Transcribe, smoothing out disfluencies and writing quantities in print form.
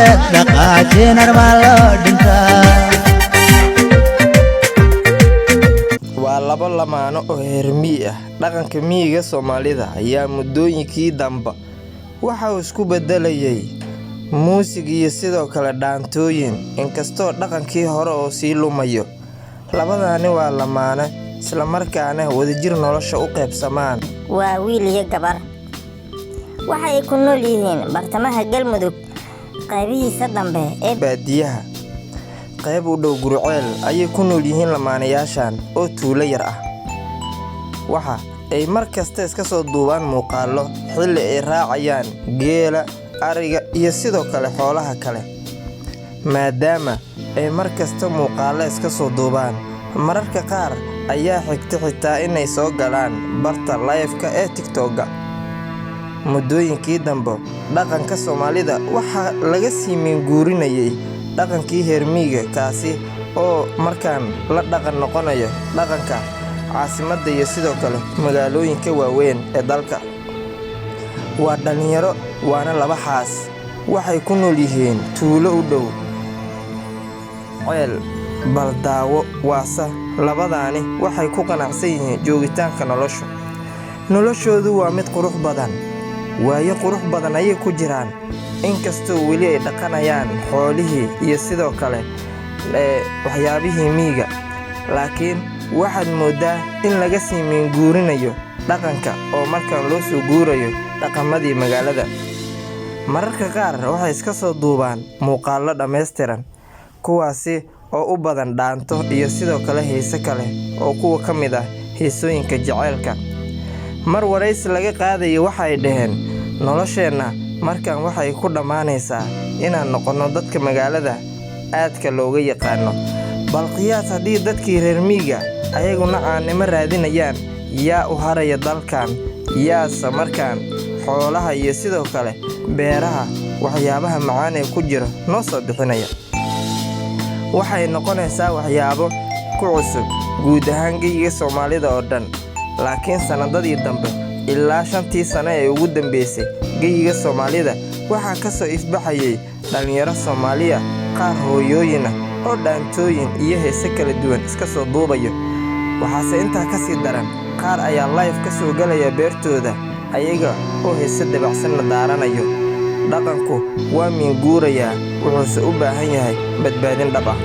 Dhaqaajin armaa loo dhintaa. Waa labo lamaane oo reer miyi ah. Dhaqanka miyiga Soomaalida ayaa muddooyinkii dambe waxa uu isku beddelayay muusig iyo sidoo kale dhaantooyin, inkastoo dhaqankii hore uu sii lumayo. Labadani waa lamaane, isla markaana wadajir nolosha u qaybsamaan. Waa wiil iyo gabar. Waxa ay ku nool yihiin bartamaha Galmudug, qaybihiisa dambe ee baadiyaha. Qayb u dhow Guriceel ayay ku nool yihiin lamaanayaashan oo tuulo yar ah. Waxa ay mar kasta iska soo duubaan muuqaallo xilli ay raacayaan geela, ariga iyo sidoo kale xoolaha kale. Maadaama ay mar kasta muuqaallo iska soo duubaan, mararka qaar ayaa xigta xitaa inay soo galaan barta live-ka ee TikTok-ga. Muddooyinkii dambe, dhaqanka Soomaalida waxaa laga sii minguurinayay dhaqankii reer miyiga, kaasi oo markaan la dhaqan noqonayo dhaqanka caasimadda iyo sidoo kale magaalooyinka waaweyn ee dalka. Waa dhalinyaro, waana laba xaas. Waxay ku nool yihiin tuulo u dhow Ceel Baldaawo. Waase labadani waxay ku qanacsan yihiin joogitaanka nolosha. Noloshoodu waa mid qurux badan. Waayo qurux badan ayay ku jiraan, inkastoo weli ay dhaqanayaan xoolihii iyo sidoo kale waxyaabihii miyiga. Laakiin waxaad mooddaa in laga sii minguurinayo dhaqanka oo markaan loo soo guurayo dhaqamadii magaalada. Mararka qaar waxay iska soo duubaan muuqaallo dhammaystiran, kuwaasi oo u badan dhaanto iyo sidoo kale heese kale oo kuwa ka mid ah heesooyinka jaceylka. Mar waraysi laga qaadayay waxa ay dhaheen, nolosheenna markaan waxay ku dhammaanaysaa inaan noqonno dadka magaalada aadka looga yaqaano. Bal qiyaas haddii dadkii reer miyiga ayaguna caanimo raadinayaan, yaa u haraya dalkan, yaase markaan xoolaha iyo sidoo kale beeraha waxyaabaha macaan ee ku jira noo soo bixinaya? Waxay noqonaysaa waxyaabo ku cusub guud ahaan geyiga Soomaalida oo dhan. Laakiin sanadadii dambe, ilaa 5tii sano ee ugu dambeysay, geyiga Soomaalida waxaa ka soo ifbaxayay dhalinyaro Soomaali ah, qaar hooyooyin ah oo dhaantooyin iyo heese kala duwan iska soo duubayo. Waxaase intaa ka sii daran, qaar ayaa live ka soo galaya beertooda ayaga oo heese dabacsan la daaranayo. Dhaqanku waa minguurayaa, wuxuuse u baahan yahay badbaadin dhab ah.